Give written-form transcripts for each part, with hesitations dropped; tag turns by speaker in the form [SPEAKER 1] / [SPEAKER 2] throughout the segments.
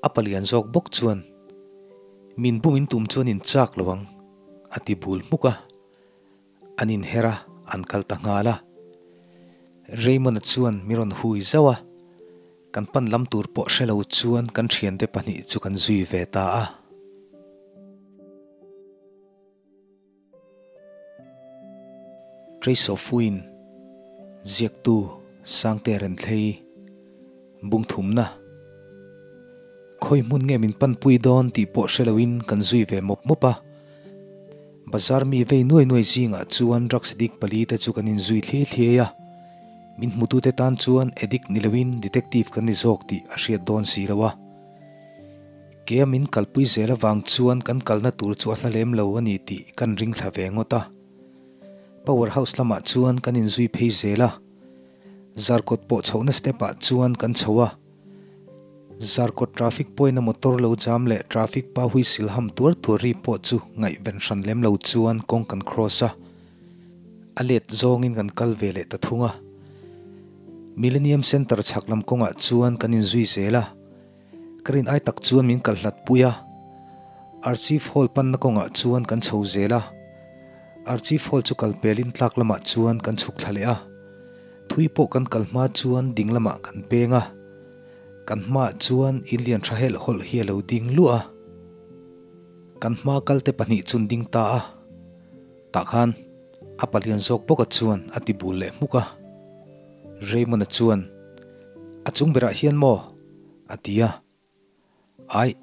[SPEAKER 1] A palian zawk bawk chuan, Min bum in tum chuan in chak lo ang, a ti bul hmuk a. An inher a, an kal ta nghal a. Raymond-a chuan mi rawn hui zauh a, kan pan lam tur pawh hre lo chuan kan thiante pahnih chu kan zui ve ta a. Trace of Wind, Ziaktu Sangte Renthlei, Bungthumna, Khawi hmun nge min panpui dawn tih pawh hre loin kan zui ve mawp mawp a. Bazar mi vei nuai nuai zingah chuan drugs addict pali te chu kan inzui thliai thliai a. Min hmutute tan chuan addict ni loin detective kan ni zawk tih a hriat dawn si lo a. Kea min kalpui zel avang chuan kan kalna tur chu a hla lem lo a ni tih kan ring thla ve ngawt a. Power house lamah chuan kan inzui phei zel a. Zarkawt pawh chhohna step ah chuan kan chho a. Zarkawt traffic point a motor lo jam leh traffic pa whistle ham tuar tuar ri pawh chu ngaihven hran lem lo chuan kawng kan cross a. A let zawngin kan kal ve leh ta thung a. Millennium Centre chhak lam kawngah chuan kan inzui zel a. Ka rin ai tak chuan min kal hlat pui a. Archive Hall panna kawngah chuan kan chho zel a. Archive Hall chu kal pelin tlak lamah chuan kan chhuk thla leh a. Thui pawh kan kal hma chuan ding lamah kan peng a. Kan hmaah chuan in lian tha helh hawlh hi a lo ding luah a. Kan hma kalte pahnih chun ding ta a. Tah khan a palian zawk bawka chuan a ti bul leh hmuk a. Raymond-a chuan, A chung berah hian maw? a ti a. Aih,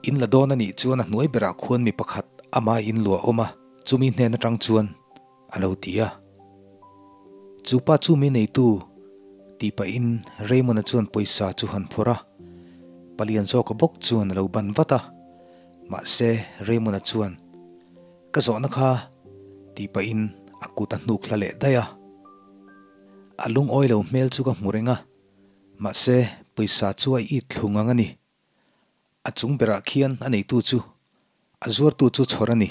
[SPEAKER 1] in la dawn a nih chuan a hnuai berah khuan mi pakhat ama in luah awm a, chumi hnen atang chuan a lo ti a. Chu pa chu mi neitu tih pahin Raymond-a chuan pawisa chu han phawrh a, palian zawka bawk chuan a lo ban vat a. Mahse, Raymond-a chuan, Ka zawhna kha tih pahin a kut a hnuk hla leh daih a. A lungawi lo hmel chu ka hmu reng a, mahse pawisa chu a it thlung ang a ni. A chung berah khian a neitu chu a zuartu chu chhawr a ni,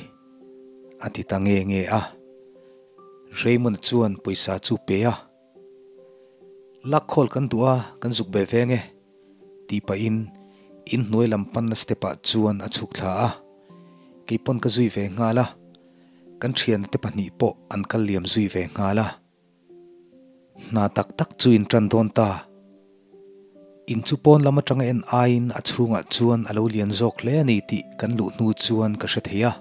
[SPEAKER 1] a ti ta nge nge a. Raymond chuan pawisa chu pe a. Lak khawl kan duh a, kan zuk ve veng e, tih pahin inhnuai lam panna step ah chuan a chhuk thla a. Keipawn ka zui ve nghal a, kan thiana te pahnih pawh an kal liam zui ve nghal a. Hna tak tak chu in tan dawn ta. In chu pawn lam atanga en aiin a chhungah chuan a lo lian zawk hle a ni tih kan luh hnu chuan ka hre thei a.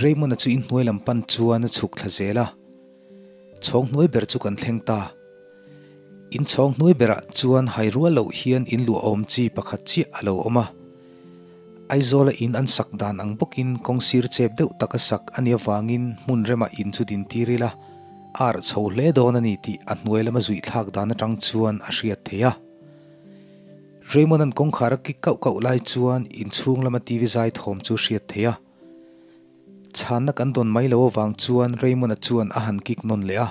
[SPEAKER 1] Raymond-a chu inhnuai lam pan chuan a chhuk thla zel a. Chhawng hnuai ber chu kan thleng ta. In chhawng hnuai berah chuan hai rual loh hian in luah awm chi pakhat chiah a lo awm a. Aizawla in an sak dan ang bawkin kawng sir chep deuh taka sak a nih avangin hmun remah in chu din tir ila, a arh chho hle dawn a ni tih a hnuai lama zuih thlak dan atang chuan a hriat theih a. Raymond-a'n kawngkhar a kik kauh kauh lai chuan inchhung lama TV zai thawm chu a hriat theih a. Chhanna kan dawn mai lo avang chuan Raymond-a chuan a han kik nawn leh a.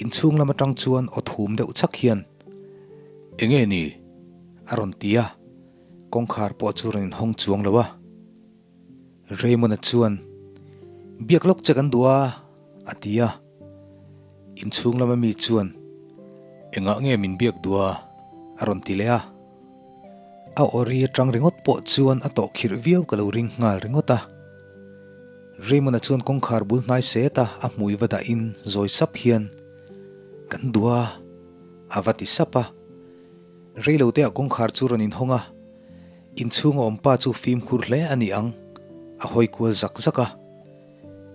[SPEAKER 1] Inchhung lam atang chuan aw thum deuh chak hian, Enge ni? a rawn ti a, kawngkhar pawh chu rawn inhawng chuang lo a. Raymond-a chuan, Biak lawk che kan duh a, a ti a. Inchhung lama mi chuan, Engah nge min biak duh a? a rawn ti leh a. A awri atang ringawt pawh chuan a tawh khirh viau ka lo ring nghal ringawt a. Raymond-a chuan kawngkhar bul hnai set a a hmui va dahin zawi sap hian, Kan duh a, a va ti sap a. Reiloteah kawngkhar chu rawn inhawng a, inchhunga awm pa chu fimkhur hle a ni ang, a hawi kual zak zak a.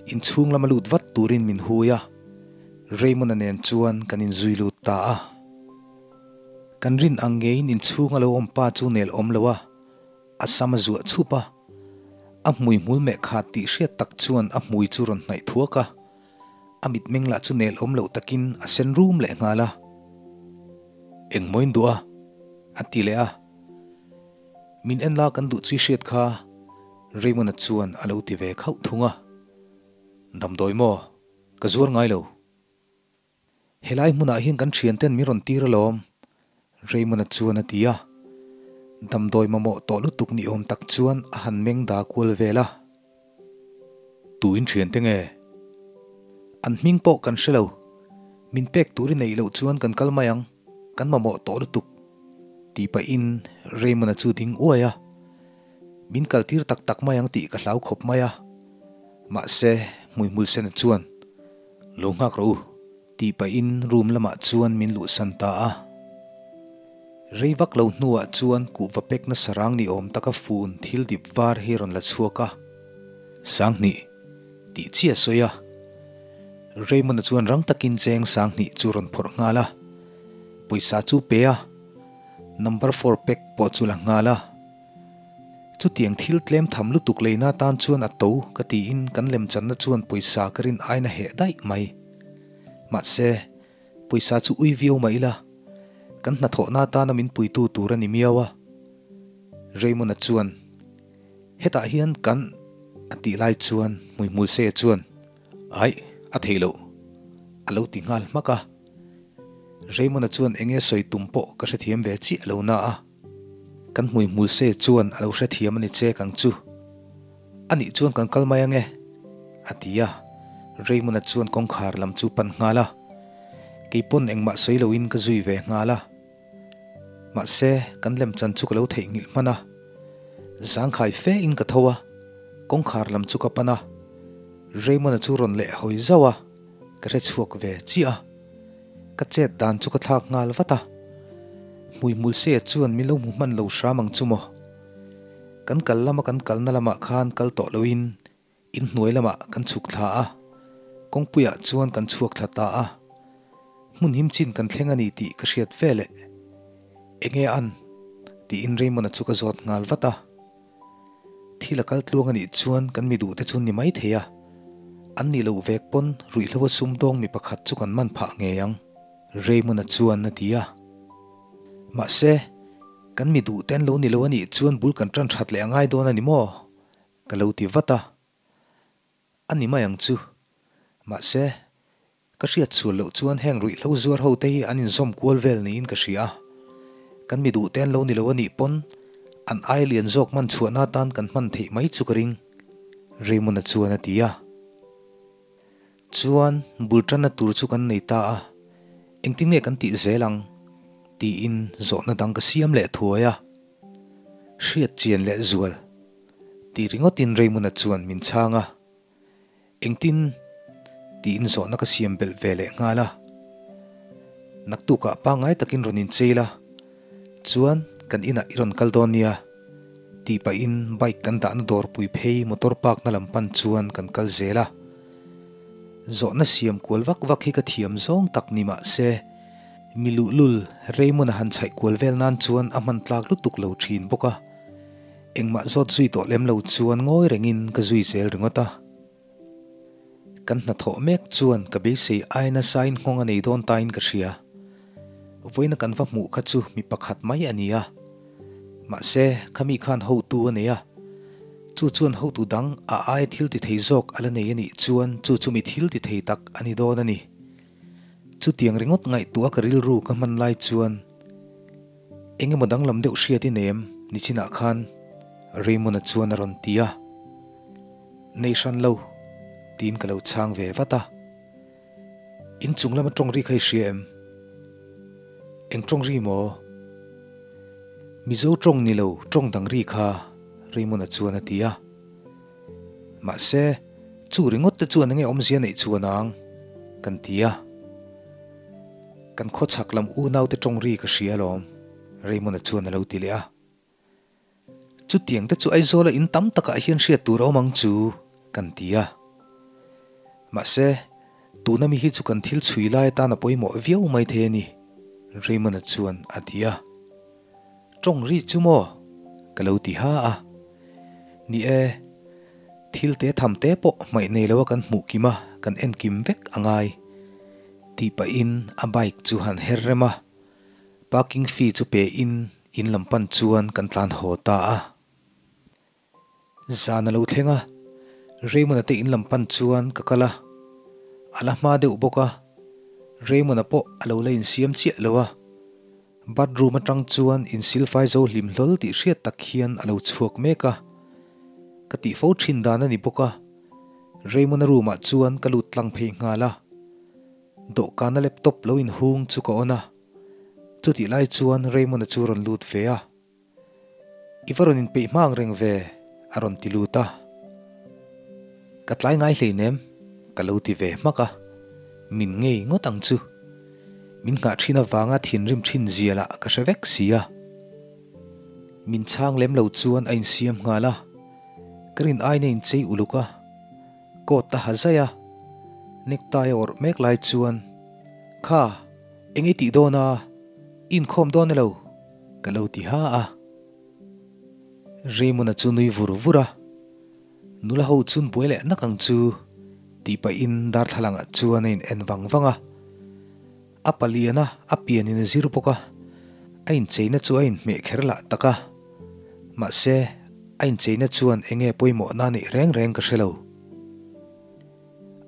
[SPEAKER 1] Inchhung lama lut vat turin min hui a, Raymond-a nen chuan kan inzui lut ta a. Kan rin ang ngeiin inchhung a lo awm pa chu nel awm lo a, a sam a zuah chhup a. A hmui hmul meh khat tih hriat tak chuan a hmui chu rawn hnaih thuak a. A mitmeng lah chu nel awm loh takin a sen rum leh nghal a. Engmaw in duh a? a ti leh a. Min en la kan duh chui hriat kha Raymond-a chuan a lo ti ve khauh thung a. Damdawi maw? Ka zuar ngai lo. Helai hmunah hian kan thianten min rawn tir alawm, Raymond-a chuan a ti a. Damdawi mamawh tawh lutuk ni awm tak chuan a han meng da kual vel a. Tuin thiante nge? An hming pawh kan hre lo. Min pek tur i neih loh chuan kan kal mai ang, kan mamawh tawh lutuk. Tih pahin Raymond-a chu ding uai a, min kaltir tak tak mai ang tih ka hlau khawp mai a. Mahse, hmuihmul sena chuan, Lo nghak rawh u, tih pahin room lamah chuan min luhsan ta a. Rei vak lo hnuah chuan kuhva pek nasa rang ni awm taka fun thil dip var hi rawn la chhuak a. Sanghnih, tih chiah sawi a. Raymond-a chuan rang takin cheng Sanghnih chu rawn phawrh nghal a. Pawisa chu pe a, number four pack pawh chu la nghal a. Chutiang thil tlem tham lutuk leina atan chuan a to ka tiin kan lemchanna chuan pawisa ka rin aina heh daih mai. Mahse, pawisa chu ui viau mah ila, kan hnathawhna atana min puitu tur a ni miau a. Raymond-a chuan, Hetah hian kan a tih lai chuan Hmuihmulseia chuan, Aih, a theih loh, a lo ti nghal hmak a. Raymond-a chuan enge sawi tum pawh ka hrethiam ve chiah lo na a. Kan hmuihmul se chuan a lo hrethiam a ni chek ang chu. A nih chuan kan kal mai ange, a ti a. Raymond-a chuan kawngkhar lam chu pan nghal a. Kei pawn engmah sawi loin ka zui ve nghal a. Mahse, kan lemchan chu ka lo theihnghilh hman a. Zangkhai fe in ka tho a, kawngkhar lam chu ka pan a. Raymond-a chu rawn leh hawi zauh a. Ka hre chhuak ve chiah a, ka chet dan chu ka thlak nghal vat a. Hmuihmul se chuan min lo hmu hman lo hram ang chu maw? Kan kal lama kan kalna lamah khan kal tawh loin inhnuai lamah kan chhuk thla a, kawngpuiah chuan kan chhuak thla ta a. Hmun him chin kan thleng a ni tih ka hriat ve leh. Enge an? tiin Raymond-a chu ka zawt nghal vat a. Thil a kal tluang a nih chuan kan mi duhte chu ni mai thei a, an nih loh vek pawn ruihhlo a sumdawng mi pakhat chu kan man phah ngei ang, Raymond-a chuan a ti a. Mahse, kan mi duhte an lo ni lo a nih chuan bul kan tan that leh a ngai dawn a ni maw? ka lo ti vat a. A ni mai ang chu. Mahse, Ka hriat sual loh chuan heng ruihhlo zuar ho te hi an inzawm kual vel niin ka hria a. Kan mi duh te an lo ni lo a nih pawn an ai lian zawk hman chhuahna atan kan hman theih mai chu ka ring, Raymond-a chuan a ti a. Chuan bul tanna tur chu kan nei ta a, engtin nge kan tih zel ang? tiin zawhna dang ka siam leh thuai a. Hriat chian leh zual tih ringawtin Raymond-a chuan min chhang a. Engtin? tiin zawhna ka siam belh ve leh nghal a. Naktukah pangngai takin rawn inchei la, chuan kan inah i rawn kal dawn nia, tih pahin bike kan dahna dawrpui phei motor park na lam pan chuan kan kal zel a. Zawhna siam kual vak vak hi ka thiam zawng tak ni mah se, mi luhlul Raymond a han chhaih kual vel nan chuan a hman tlak lutuk lo thin bawk a. Engmah zawt zui tawh lem lo chuan ngawi rengin ka zui zel ringawt a. Kan hnathawh mek chuan ka beisei ai nasa in nghawng a nei dawn tain ka hria. Vawiina kan va hmuh kha chu mi pakhat mai a ni a. Mahse, khami khan hotu a nei a. Chu chuan hotu dang a aia thil ti thei zawk a la nei a nih chuan chu chu mi thil ti thei tak a ni dawn a ni. Chutiang ringawt ngaihtuah ka rilru ka hman lai chuan Eng emaw danglam deuh hriat i nem nichinah khan Raymond-a chuan a rawn ti a. Nei hran lo, tiin ka lo chhang ve vat a. In chung lama tawng ri kha i hria em? Eng tawng ri maw? Mizo tawng ni lo tawng dang ri kha Raymond-a chuan a ti a. Mahse, chu ringawt te chuan enge awmzia neih chuan ang? kan ti a. Kan khawchhak lam unaute tawng ri ka hria alawm, Raymond-a chuan a lo ti leh a. Chutiang te chu Aizawla in tam takah hian hriat tur a awm ang chu, kan ti a. Mahse, tuna mi hi chu kan thil chhui lai atan a pawimawh viau mai thei a ni, Raymond-a chuan a ti a. Tawng ri chu maw? Ka lo ti ha a. Ni e, thil te tham te pawh hmaih nei loa kan hmuh kim a, kan en kim vek a ngai. Tih pahin a bike chu han her rem a, parking fee chu pe in in lam pan chuan kan tlan haw ta a. Zan a lo thleng a, Raymond-a te in lam pan chuan ka kal a, a la hma deuh bawk a, Raymond-a pawh a lo la insiam chiah lo a, bathroom atang chuan insilfai zo hlim hlawl tih hriat tak hian a lo chhuak mek a, ka tih fo thin dan a ni bawk a, Raymond-a room ah chuan ka lut tlang phei nghal a, dawhkana laptop lo inhung chu ka on a. Chutih lai chuan Raymond-a chu rawn lut ve a. I va rawn inpeih hma ang reng ve, a rawn ti lut a. Ka tlai ngai hleinem, ka lo ti ve hmak a. Min ngei ngawt ang chu. Min nghah thin avanga thinrim thin zia lah ka hre vek si a. Min chhang lem lo chuan a insiam nghal a. Ka rin aina inchei uluk a. Coat a ha zai a. Necktie a awrh mek lai chuan, Kha, eng i tih dawn a? I inkhawm dawn elo? Ka lo ti ha a. Raymond-a chu nui vur vur a, Nula ho chun buai leh nak ang chu, tih pahin darthlalangah chuan a in en vang vang a. A palian a, a pianin a zir bawk a, a incheina chu a inhmeh kher lah tak a. Mahse, a incheina chuan eng nge pawimawhna a neih reng reng ka hre lo.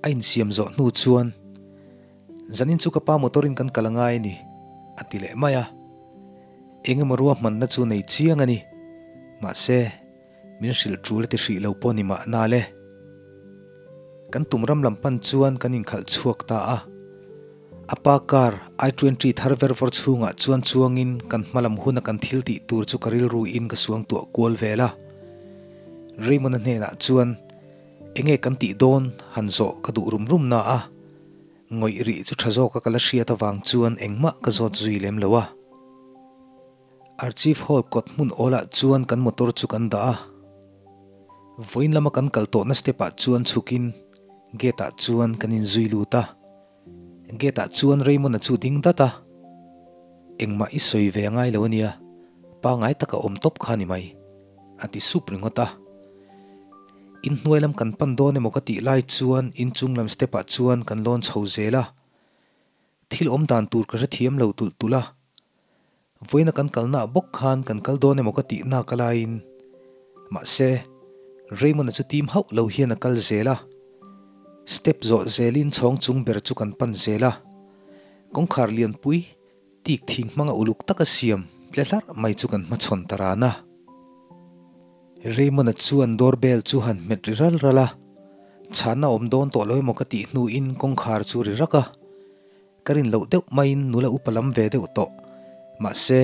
[SPEAKER 1] A insiam zawh hnu chuan, Zanin chu ka pa motor in kan kal a ngai a ni, a ti leh mai a. Eng emaw ruahmanna chu nei chiang a ni. Mahse, min hrilh tul a ti hrih lo pawh ni mahna le. Kan tum ram lam pan chuan kan inkhalh chhuak ta a. A pa car I twenty thar ver vawr chhungah chuan chuangin kan hma lam huna kan thil tih tur chu ka rilru in ka suangtuah kual vel a. Raymond-a hnenah chuan Enge kan tih dawn han zawh ka duh rum rum na a, ngawih rih chu tha zawka ka la hriat avang chuan engmah ka zawt zui lem lo a. Archive Hall kawt hmun awlah chuan kan motor chu kan dah a. Vawiin lama kan kal tawhna step ah chuan chhukin gate ah chuan kan inzui lut a. Gate ah chuan Raymond-a chu ding dat a, Engmah i sawi ve a ngai lo ania, pangai taka awm tawp kha ni mai, a ti sup ringawt a. Inhnuai lam kan pan dawn emaw ka tih lai chuan inchung lam step ah chuan kan lawn chho zel a, thil awm dan tur ka hrethiam lo tulh tulh a. Vawiina kan kalnaah bawk khan kan kal dawn emaw ka tih nak alaiin mahse Raymond-a chu tim hauh lo hian a kal zel a, step zawh zelin chhawng chung ber chu kan pan zel a, kawngkhar lianpui tik thing hmanga uluk taka siam tle hlarh mai chu kan hmachhawn ta ran a. Raymond-a chuan doorbell chu han hmet ri ral ral a, chhanna awm dawn tawh lo emaw ka tih hnuin kawngkhar chu ri rak a. Ka rin loh deuh maiin nula upa lam ve deuh tawh. Mahse,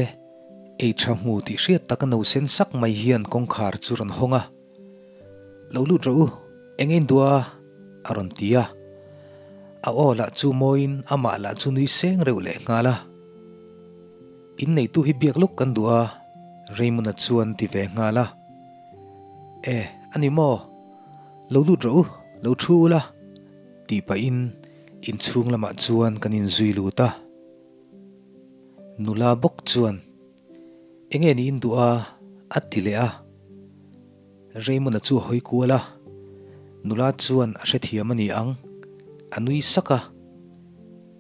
[SPEAKER 1] ei tha hmu tih hriat taka no sen sak mai hian kawngkhar chu rawn hawng a. Lo lut rawh u, eng ein duh a? a rawn ti a. A aw lah chu mawiin amah lah chu nui seng reuh leh nghal a. In neitu hi biak lawk kan duh a, Raymond-a chuan ti ve nghal a. E, a ni maw? Lo lut rawh u, lo thu ula. Tih pahin inchhung lamah chuan kan inzui lut a. Nula bawk chuan, Enge niin duh a? a ti leh a. Raymond-a chu a hawi kual a. Nula chuan a hrethiam a ni ang, a nui sak a.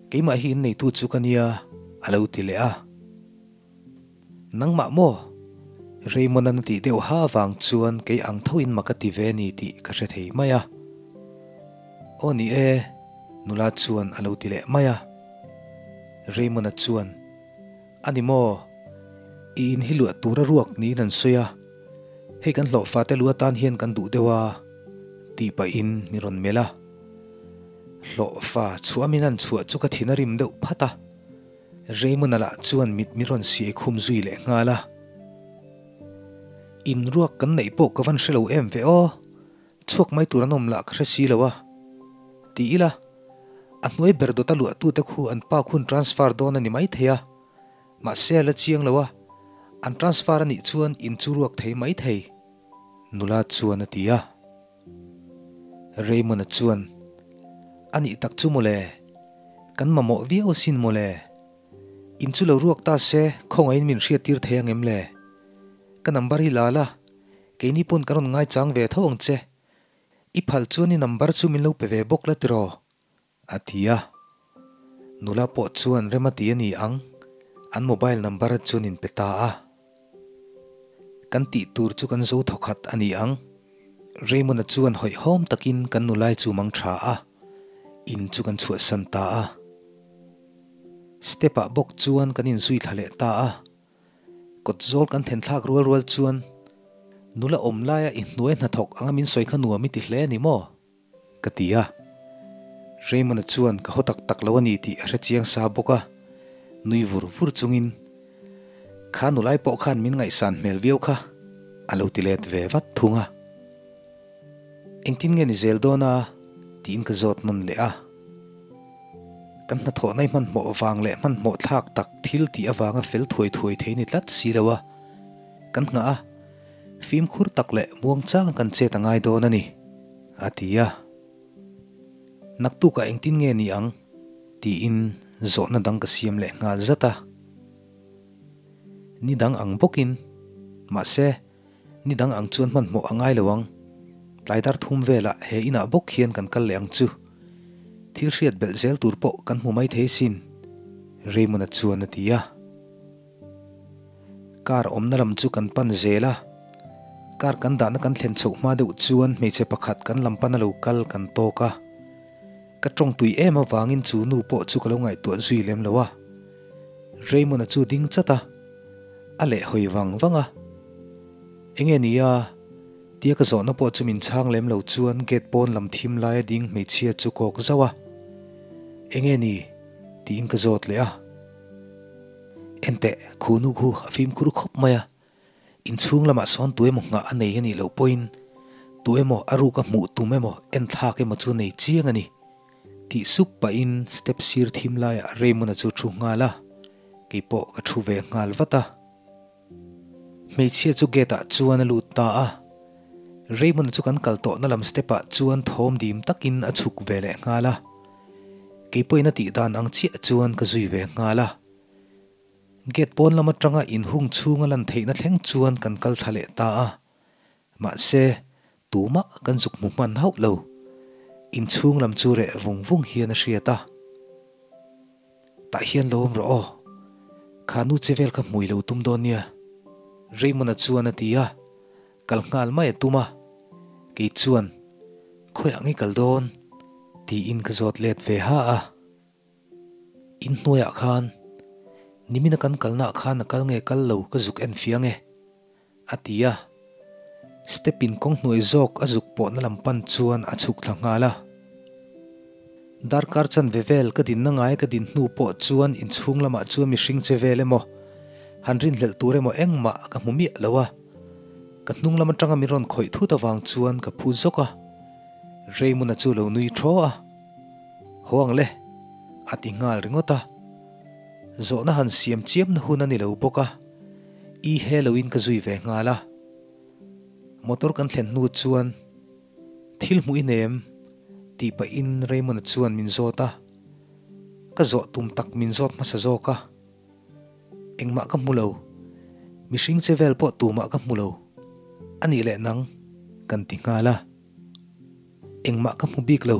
[SPEAKER 1] Keimah hi inneitu chu ka nia, a lo ti leh a. Nangmah maw? Raymond-an a tih deuh ha avang chuan kei ang thoin mak a ti ve ni tih ka hre thei mai a. Aw ni e, nula chuan a lo ti leh mai a. Raymond-a chuan, A ni maw? I in hi luah tura ruak niin an sawi a, hei kan hlawhfa te lu atan hian kan duh deuh a, tih pahin mi rawn melh a. Hlawhfa chhuah min han chhuah chu ka thin a rim deuh phat a. Raymond-a lah chuan mit mi rawn siai khum zui leh nghal a. In ruak kan neih pawh ka van hre lo em ve aw, chhuak mai tur an awm lah ka hre si lo a. Ti ila, a hnuai ber dawta luahtute khu an pa khun transfer dawn a ni mai thei a, mahse a la chiang lo a, an transfer a nih chuan in chu ruak thei mai thei, nula chuan a ti a. Raymond-a chuan, A nih tak chu mawle, kan mamawh viau asin mawle. In chu lo ruak ta se, khawngaihin min hriattir thei ang em le? Ka number hi la la, keini pawn kan rawn ngaichang ve tho ang che. I phal chuan i number chu min lo pe ve bawk la tiraw? A ti a. Nula pawh chuan rem a ti a ni ang, an mobile number chuan in pe ta a. Kan tih tur chu kan zo thawkhat a ni ang. Raymond-a chuan hawihhawm takin kan nulai chu mang tha a, in chu kan chhuahsan ta a. Step-ah bawk chuan kan inzui thla leh ta a. Kawt zawl kan then thlak rual rual chuan nula awm laia i hnuai hnathawk anga min sawi kha nuam i ti hle a ni maw? Ka ti a. Raymond-a chuan ka haw tak tak lo a ni tih a hre chiang sa bawk a. nui vur vur chungin, Kha nulai pawh khan min ngaihsan hmel viau kha, a lo ti let ve vat thung a. Engtin nge ni zel dawn a? tiin ka zawt nawn leh a. Kan hnathawh nai hmanhmawh vang leh hmanhmawh thlak tak thil tih avanga fel thuai thuai thei ni tlat si lo a. Kan nghah a, fimkhur tak leh muangchang kan chet a ngai dawn a ni, a ti a. Naktukah engtin nge ni ang? tiin zawhna dang ka siam leh nghal zat a. Ni dang ang bawkin, mahse, ni dang ang chuan hmanhmawh a ngai lo ang. Tlai dar thum velah he inah bawk hian kan kal leh ang chu. Thil hriat belh zel tur pawh kan hmu mai thei sin, Raymond-a chuan a ti a. Car awmna lam chu kan pan zel a, car kan dahna kan thlen chhoh hma deuh chuan hmeichhe pakhat kan lam pana lo kal kan tawk a. Ka tawng tui em avangin chu nu pawh chu ka lo ngaihtuah zui lem lo a. Raymond-a chu ding chat a, a leh hawi vang vang a. Enge ni a? Tia ka zawhna pawh chu min chhang lem lo chuan gate pawn lam thim laia ding hmeichhia chu kawk zauh a. Enge ni? tiin ka zawt leh a. Enteh, khu nu khu a fimkhur khawp mai a, inchhung lamah sawn tu emaw nghah a nei a nih loh pawhin tu emaw a ruka hmuh tum emaw en thlak emaw chu nei chiang a ni tih sup pahin step sir thim laiah Raymond-a chu thu nghal a, keipawh ka thu ve nghal vat a. Hmeichhia chu gate ah chuan a lut ta a, Raymond-a chu kan kal tawhna lam step ah chuan thawm dim takin a chhuk ve leh nghal a, keipawhin a tih dan ang chiah chuan ka zui ve nghal a. Gate pawn lam atanga inhung chhunga lan theihna thleng chuan kan kal thla leh ta a, mahse tumah kan zuk hmu hman hauh lo. Inchhung lam chu reh vung vung hian a hriat a. Tah hian lo awm rawh aw, kha nu che vel kha hmui lo tum dawn nia, Raymond-a chuan a ti a, kal nghal mai a tum a, kei chuan, Khawiah nge kal dawn? tiin ka zawt let ve ha a. In hnuaiah khan, nimina kan kalnaah khan a kal nge kal lo ka zuk en fiang e. A ti a, step in kawng hnuai zawk a zuk pawhna lam pan chuan a chhuk thla nghal a. Darkar chanve vel ka dinna ngai ka din hnu pawh chuan inchhung lamah chuan mihring che vel emaw, han rinhlelh tur emaw engmah ka hmu miah lo a. Ka hnung lam atanga min rawn khawih thut avang chuan ka phu zawk a. Raymond-a chu lo nui thaw a, Haw ang le, a ti nghal ringawt a. Zawhna han siam chiamna hun a ni lo bawk a. I he loin ka zui ve nghal a. Motor kan thlen hnu chuan thil hmuh i nem tih pahin Raymond-a chuan min zawt a. Ka zawh tum tak min zawt hmasa zawk a. Engmah ka hmu lo. Mihring che vel pawh tumah ka hmu lo. A nih leh nang kan ti nghal a. Engmah ka hmu bik lo.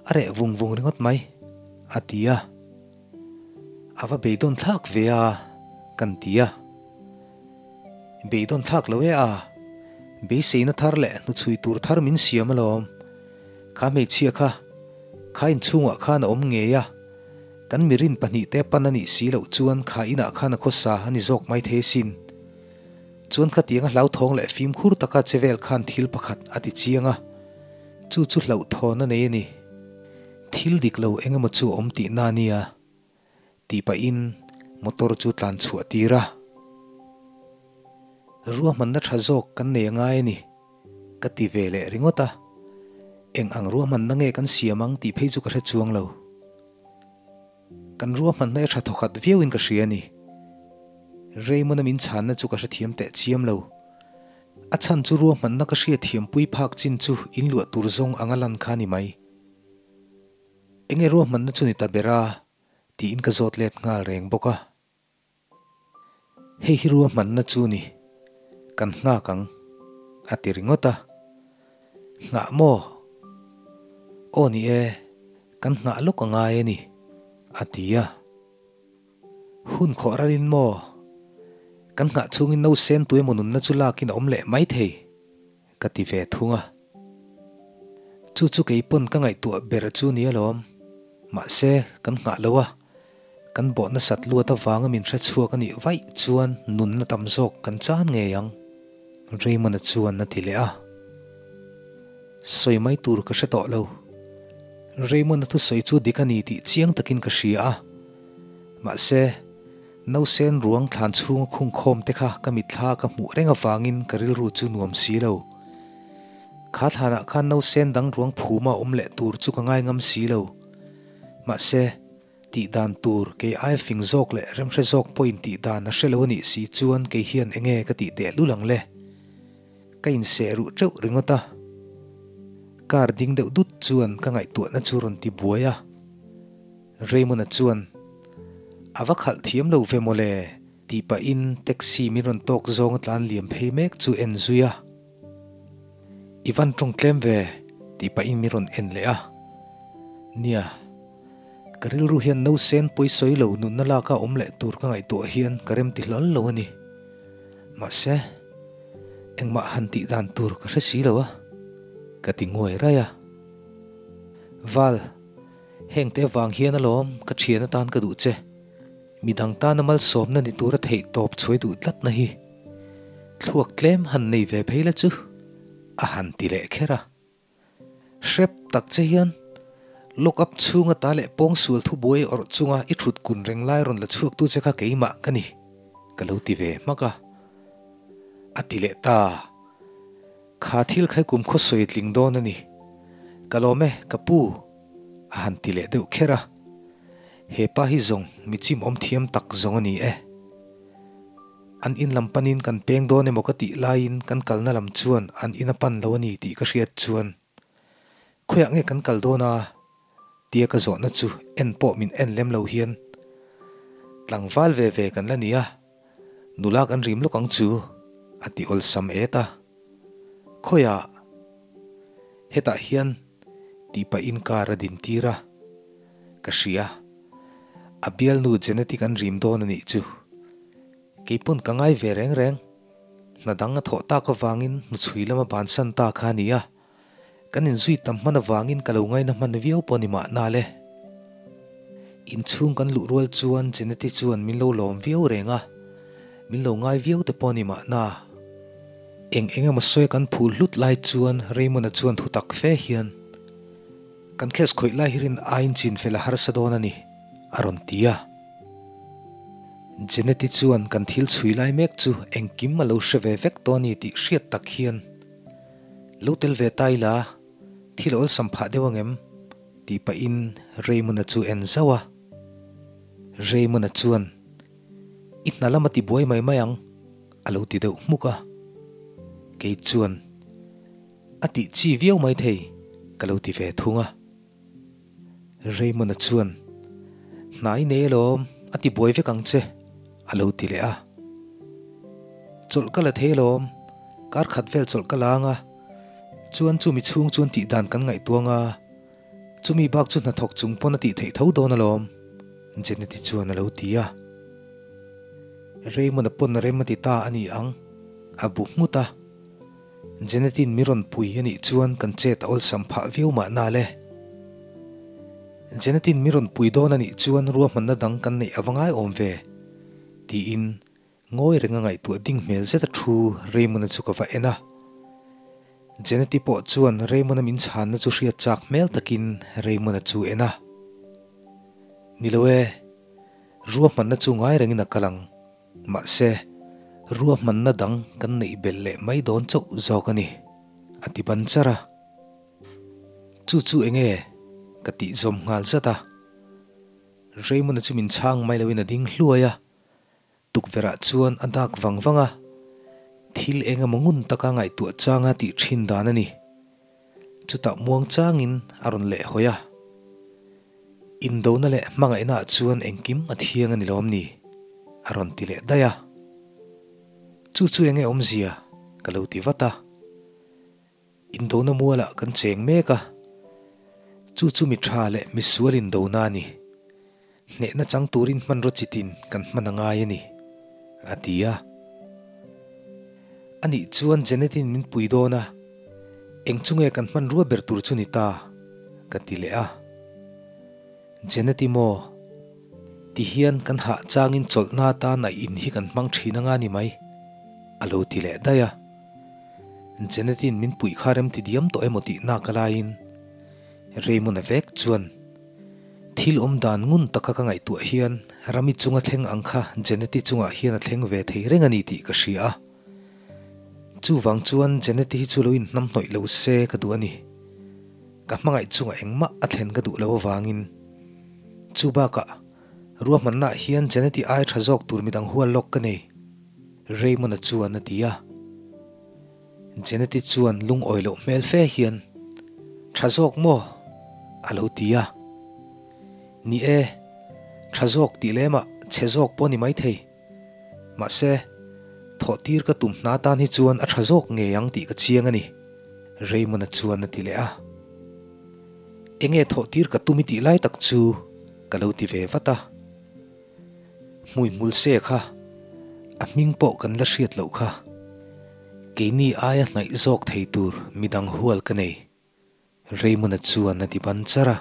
[SPEAKER 1] A reh vung vung ringawt mai, a ti a. A va beidawn thlak ve a, kan ti a. Beidawn thlak lo e a, beiseina thar leh hnuchhui tur thar min siam alawm. Kha hmeichhia kha, kha inchhungah khan a awm ngei a, kan mirin pahnihte pan a nih si loh chuan kha inah khan a khawsa a ni zawk mai thei asin. Chuan khatianga hlauthawng leh fimkhur taka che vel khan thil pakhat a ti chiang a, chu chu hlauhthawn a nei a ni. Thil dik lo eng emaw chu a awm tihna a nia, tih pahin motor chu tlan chhuah tir a. Ruahmanna tha zawk kan nei a ngai a ni, ka ti ve leh ringawt a. Eng ang ruahmanna nge kan siam ang tih phei chu ka hre chuang lo. Kan ruahmanna e tha thawkhat viauin ka hria a ni. Raymond-a min chhanna chu ka hrethiam teh chiam lo. A chhan chu ruahmanna ka hriatthiampui phak chin chu inluah tur zawng anga lan kha a ni mai. Enge ruahmanna chu ni ta ber a? tiin ka zawt let nghal reng bawk a. Hei hi ruahmanna chu ni, kan nghak ang, a ti ringawt a. Nghah maw? Aw ni e, kan nghah lawk a ngai a ni, a ti a. Hun khawh ralin maw? Kan nghah chhungin nausen tu emaw nunna chu lakin a awm leh maithei. Ka ti ve thung a. Chu chu kei pawn ka ngaihtuah ber chu ni alawm. Mahse, kan nghah lo a, kan bawh nasat luat avanga min hre chhuak a nih vaih chuan nunna tam zawk kan chan ngei ang, Raymond-a chuan a ti leh a. Sawi mai tur ka hre tawh lo. Raymond-a thusawi chu dik a ni tih chiang takin ka hria a. Mahse, nausen ruang thlan chhunga khung khawm te kha ka mitthla ka hmuh reng avangin ka rilru chu nuam si lo. Kha thlanah khan nausen dang ruang phuma awm leh tur chu ka ngai ngam si lo. Mahse, tih dan tur kei aia fing zawk leh remhre zawk pawhin tih dan a hre lo a nih si chuan kei hian enge ka tih teh lul ang le? Ka inseh ruh teuh ringawt a. Car ding deuh dut chuan ka ngaihtuahna chu rawn ti buai a. Raymond-a chuan, A va khalh thiam lo ve mawle, tih pahin taxi min rawn tawk zawng a tlan liam phei mek chu en zui a. I van tawng tlem ve, tih pahin min rawn en leh a. Nia, ka rilru hian nausen pawisawi lo nunna laka awm leh tur ka ngaihtuah hian ka rem ti hlawl lo a ni. Mahse, engmah han tih dan tur ka hre si lo a, ka ti nguai raih a. Val, hengte avang hian alawm ka thian atan ka duh che. Midang tana malsawmna ni tura theih tawp chhuai duh tlatna hi thluak tlem han nei ve phei la chu a han ti leh kher a. Hrep tak che hian lock up chhunga ta leh pawngsual thubuai awrh chunga i thut kun reng lai rawn la chhuak tu che kha keimah ka ni, ka lo ti ve hmak a. A ti leh ta. Kha thil khai kum khaw sawi tling dawn a ni. Ka lawm e, ka pu, a han ti leh deuh kher a. He pa hi zawng mi chim awm thiam tak zawng a ni e. An in lam panin kan peng dawn emaw ka tih laiin kan kalna lam chuan an in a pan lo a ni tih ka hriat chuan khawiah nge kan kal dawn a? tia ka zawhna chu en pawh min en lem lo hian tlangval ve ve kan la ni a, nula kan rim lawk ang chu a ti awlsam et a. Khawiah? Hetah hian tih pahin car a din tir a, ka hria. A bialnu Genetic an rim dawn a nih chu. Kei pawn ka ngai ve reng reng. Hna dang a thawh tak avangin hnuchhui lama bansan ta kha a ni a. Kan inzui tam hman avangin ka lo ngaina hman viau pawh ni mahna le. Inchhung kan luh rual chuan Jeneti chuan min lo lawm viau reng a, min lo ngai viau te pawh ni mahna. Eng eng emaw sawi kan phul hlut lai chuan Raymond-a chuan thu tak fe hian, Kan case khawih lai hi rin aiin chin fel a harsa dawn a ni, a rawn ti a. Jeneti chuan kan thil chhui lai mek chu engkim a lo hre ve vek tawh a ni tih hriat tak hian, Lo tel ve ta ila, thil awlsam phah deuh angem? tih pahin Raymond-a chu en zauh a. Raymond-a chuan, I hna lam a ti buai mai mai ang, a lo ti deuh hmuk a. Kei chuan, A tih chi viau mai thei, ka lo ti ve thung a. Raymond-a chuan, Hna i nei alawm, a ti buai vek ang che, a lo ti leh a. Chawlh ka la thei alawm, kar khat vel chawlh ka la ang a, chuan chumi chhung chuan tih dan kan ngaihtuang a, chumi bak chu hnathawk chung pawn a tih theih tho dawn alawm, Jeneti chuan a lo ti a. Raymond-a pawn rem a ti ta a ni ang, a bu nghut a. Jenetin mi rawn pui a nih chuan kan chet a awlsam phah viau mahna le. Jenetin mi rawn pui dawn a nih chuan ruahmanna dang kan neih a va ngai awm ve, tiin ngawi renga ngaihtuah ding hmel zet a thu Raymond-a chu ka va en a. Jeneti pawh chuan Raymond-a min chhanna chu hriat chak hmel takin Raymond-a chu en a. Ni lo e, ruahmanna chu ngai rengin a kal ang. Mahse, ruahmanna dang kan neih belh leh mai dawn chauh zawk a ni, a ti ban char a. Chu chu eng nge? ka tih zawm nghal zat a. Raymond-a chu min chhang mai loin a ding hluai a, tukverh-ah chuan a dak vang vang a. Thil eng emaw ngun taka ngaihtuah changa tih thin dan a ni. Chutah muang changin a rawn leh hawi a. Indona leh hmangaihnaah chuan engkim a thiang a ni lawm ni? a rawn ti leh daih a. Chu chu enge awmzia? ka lo ti vat a. Indona mualah kan cheng mek a. Chu chu mi tha leh mi sual indona a ni. Hnehna chang turin hmanraw chitin kan hman a ngai a ni, a ti a. Anih chuan Janet-in min pui dawn a, eng chu nge kan hmanrua ber tur chu ni ta? ka ti leh a. Janet-i maw? Ti hian kan hah changin chawlhna atan a in hi kan hmang thin anga ni mai, a lo ti leh daih a. Janet-in min puih kha rem ti diam tawh emaw tih nak a laiin Raymond-a vek chuan. Thil awm dan ngun taka ka ngaihtuah hian Rami chunga thleng ang kha Jeneti chungah hian a thleng ve thei reng a ni tih ka hria a. Chuvang chuan Jeneti hi chu lo inhnamhnawih lo se ka duh a ni. Ka hmangaih chungah engmah a thlen ka duh lo avangin. Chu bakah ruahmannaah hian Jeneti ai tha zawk tur midang hual lawk ka nei, Raymond-a chuan a ti a. Jeneti chuan lungawi loh hmel fe hian, Tha zawk maw? a lo ti a. Ni e, tha zawk tih lemah chhe zawk pawh a ni maithei. Mahse, thawh tir ka tum hna tan hi chuan a tha zawk ngei ang tih ka chiang a ni, Raymond-a chuan a ti leh a. Enge thawh tir ka tum i tih lai tak chu ka lo ti ve vat a. Hmui hmul se kha a hming pawh kan la hriat loh kha. Keini aia hnaih zawk thei tur midang hual ka nei, Raymond-a chuan a ti ban char a.